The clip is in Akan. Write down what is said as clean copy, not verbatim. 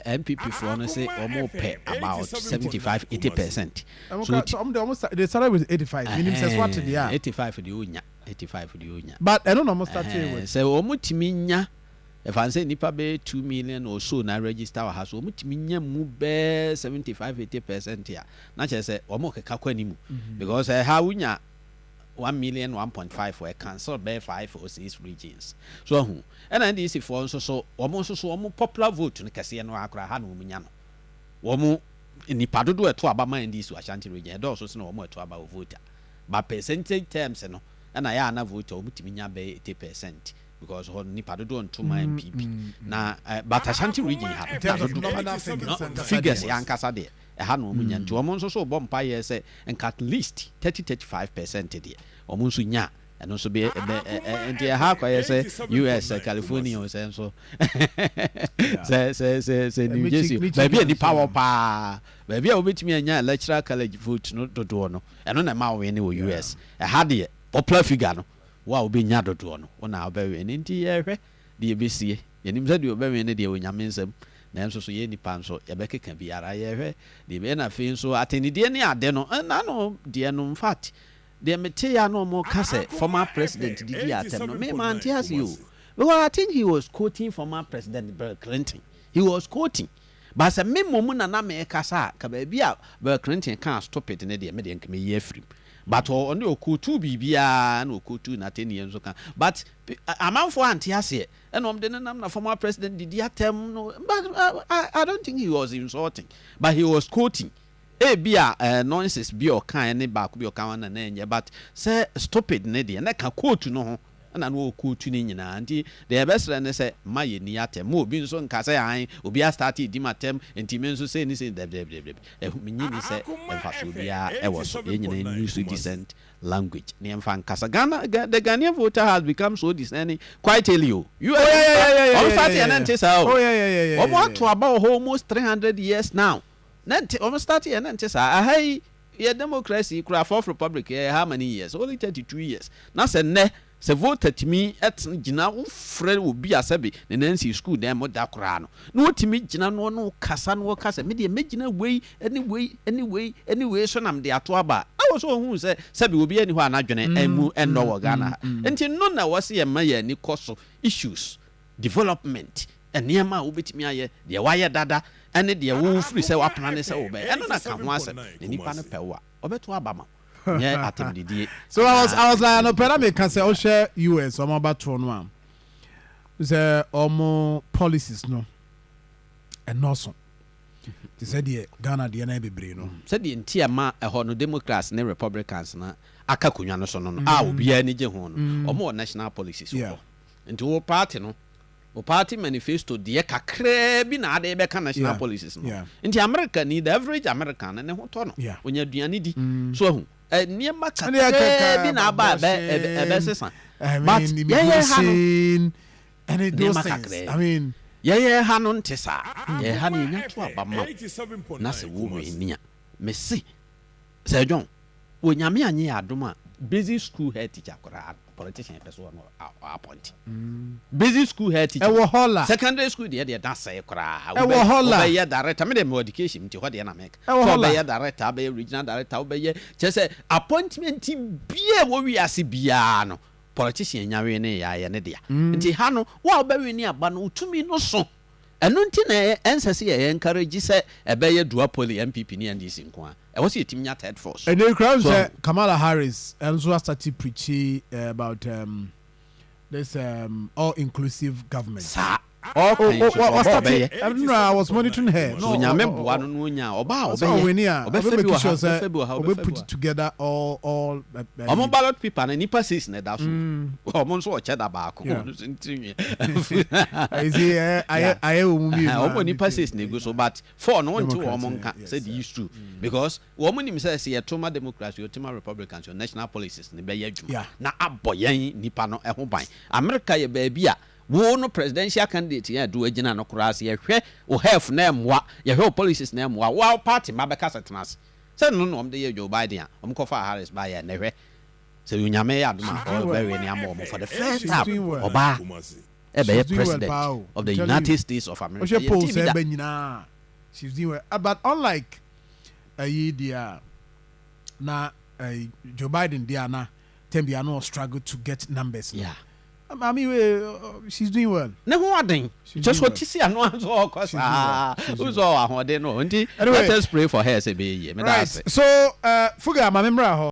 NPP foɔ no sɛ wɔn pɛ about 75, 80%. So ɔmo de ɔmo they started with 85, minim sɛ so ate deɛ a. 85 deɛ onya, 85 deɛ onya. But ɛno na ɔmo started with. Sɛ wɔn tumi nya ɛfa sɛ nipa bɛyɛ 2 million or so na register wɔ ha, so wɔn tumi nya mu bɛɛ 75, 80% a, na kyerɛ sɛ wɔn keka kɔ anim, because ɛha wonya 1 million, 1.5 wɔ cancel bɛyɛ five or six regions so ɔho. Ɛna NDC foɔ nso so, wɔn nso so wɔn popular vote no kɛseɛ no akora ha na wɔn nya no. Wɔn nipa dodoɔ ɛto aba ma NDC wɔ Ashanti Region ɛdɔɔso so na wɔn ɛto aba wɔ Volta, but percentage terms no, ɛna yɛ ana Volta wɔn tumi nya bɛyɛ 80% because hɔ nipa dodoɔ nto ma NPP na but Ashanti Region ha dodoɔ figures yɛ ankasa deɛ, ɛha na wɔn nya. Nti wɔn nso so bɔ mpa yɛ sɛ nka at least 30, 35% deɛ wɔn nso nya. Ɛno nso bɛ ɛbɛ ɛ nti ɛha akɔyɛ sɛ US, California o, sɛ nso sɛ New Jersey, baabi a nipa wɔ paa, baabi a wobɛtumi anya Electoral College vote no dodoɔ no, ɛno na ɛma wɔn ne wɔ US. Ɛha deɛ, popular figure no, wo a wobɛnya dodoɔ no, wo na wobɛwɛ ne. Nti yɛhwɛ deɛ ɛbɛsie. Yɛnim sɛ deɛ wobɛwɛ no deɛ, Onyame nsɛm, nanso so yɛ nipa nso yɛbɛkeka biara. Yɛhwɛ deɛ bɛyɛ. Na afei nso atɛnidie ne ade no ɛna no deɛ no, in fact, deɛ mete ya no, ɔmo ka sɛ former president didi atɛm no, me ma nte ase o, because I think he was quoting former President Bill Clinton. He was quoting, but sɛ me mmom na me kasa a ka baabi a Bill Clinton ka stupid ne deɛ, me deɛ nka meyi afirim, but ɔne ɔquote biribiara na ɔquote n'atɛniɛ nso ka, but amanfoɔ ante aseɛ, ɛna ɔmo de ne nam na former president didi atɛm no. But I don't think he was insulting, but he was quoting. Ebi a nonsense bi a ɔkan ne baako bi a ɔkan na na ɛnyɛ, but sɛ stupid ne deɛ, ne ka quote no ho, ɛna no wɔ quote ne nyinaa. Nti deɛ ɛbɛsrɛ ne sɛ ma yɛ ni atɛm ma obi nso nka sɛ an obi astart di ma atɛm, nti me nso sɛ ni sɛ dɛbdɛbdɛbdɛb ɛhu menyi ni sɛ mfasoɔ biara ɛwɔ so. Yɛn nyinaa use decent language ne yɛmfa nkasa. Ghana, the Ghanaian voter has become so discerning quite early o. You ɔmo start yɛ ne nte saa o. Ɔmo ato aba wɔ hɔ almost 300 years now ne nte. Ɔmo start yɛ ne nte saa. Aha yi yɛ democracy kura Fourth Republic yɛ how many years? Only 32 years. Na sɛ nnɛ sɛ voter tumi ɛtena gyina, wofrɛ obi a sɛbi ne nan si school dan mu da koraa no, na wotumi gyina no no kasa no, wɔkasa, me deɛ mɛgyina wei ɛne wei ɛne wei ɛne wei so nam de ato aba, na wɔ so ohun sɛ sɛbi obi ani hɔ a n'adwene ɛmu ɛnnɔ wɔ Ghana ha. Nti no na wɔsi yɛ mma yɛ ani kɔ so issues, development, nneɛma a wobɛtumi ayɛ, deɛ wayɛ dada ɛne deɛ wofiri sɛ wapena ne sɛ wobɛyɛ, ɛno na ka ho asɛm na nipa no pɛ wo a, ɔbɛto aba ma wo, nyɛ atɛmdidie. So I was like, anɔpɛ na meka sɛ ɔhwɛ US ɔmo abatoɔ no a, sɛ ɔmo policies no ɛnɔɔso te sɛ deɛ Ghana deɛ no yɛ bebree no. Sɛdeɛ nti a ma ɛhɔ no Democrats ne Republicans na aka akonnwa no so no, a obiara ani gye ho no, ɔmo wɔ national policies wɔ hɔ. Nti wo party no, wo party manifesto deɛ kakraa bi na ade bɛka national policies no. Nti America ni, the average American no, ne ho tɔ no, onya aduane di so, ahu nneɛma Ɛne yɛ kakraa kaka bi na aba a abortion, ɛbɛsesa. I But mean, yɛyɛ ha no, immigration ɛne those nneɛma things. kakraa. I mean, Yɛyɛ ha no nte saa. Yɛyɛ ha no, yɛnya to aba ma wo na sɛ wo wɛni a, mese sɛ John wɔ Nyame anyɛ yɛ adom a, basic school head teacher koraa, politician pɛ so ɔno appoint basic school head teacher. Ɛwɔ hɔ la. Secondary school deɛ da sɛe koraa. Ɛwɔ hɔ la. Wobɛyɛ director, mede mewɔ education nti hɔ deɛ na meka. Ɛwɔ sɛ hɔ la. Wobɛyɛ director, wobɛyɛ regional director, wobɛyɛ kyerɛ sɛ appointment bia wɔ wiase biara no, politician nyawe ne yɛayɛ ne dea. Nti ha no, wo a wobɛwe ne aba no, wotumi no so. Ɛno nti na ɛnsɛ sɛ yɛyɛ encourage sɛ ɛbɛyɛ duopoly, NPP ne NDC nko a. Ɛwɔ sɛ yɛtumi nya third force. Ɛnɛ kura So- sɛ Kamala Harris nso asate preaching about this all inclusive government. Saa ɔka nso so ɔba ɔbɛyɛ. I I was monitoring her. So Nyame boa no no onya ɔba a, ɔbɛyɛ. Ɔbɛyɛ, ɔbɛfɛ bi wɔ ha, ɔbɛfɛ bi wɔ ha, ɔbɛ ɔbɛfɛ bi put wɔ ha. together all. Ɔmo ballot paper no, nipa six na ɛda so. Ɔmo nso ɔkyɛ da baako. Ɔmo nso ntiri Ayɛ ayɛ wɔ mu mmienu. Ɔmo nipa six na egu so, but four no wɔn ti wɔn nka sɛ the issue, because wɔn nim sɛ yɛto ma Democrats, yɛto ma Republicans, yɛ national policies ne bɛyɛ adwuma na abɔ yɛn nipa no ɛho ban. America yɛ baabi a wo no presidential candidate yɛn adu agyina no koraa, sɛ yɛhwɛ wo health na ɛmoa, yɛhwɛ wo policies na ɛmoa wo party ma bɛka sɛ tena ase sɛ no na wɔn de yɛ Joe Biden a wɔn kɔfa Harris ba yɛ. Nɛhwɛ sɛ Onyame yɛ adom a, ɔbɛwɛ ne ama wɔn for the first time ɔbaa. Ɛbɛyɛ president of the United States of America. Wohwɛ polls ɛbɛ nyinaa, she's doing well, but unlike ɛyi deɛ na Joe Biden deɛ na time bi ano struggle to get numbers. I mean, she's doing well. Ne ho aden kyɛ sɛ ɔte si ano nso ɔkɔ saa wosɛ ɔwɔ ahoɔden no nti let us pray for her sɛ ɛbɛyɛ yie. Meda ase. So Fuga, maame mmra hɔ.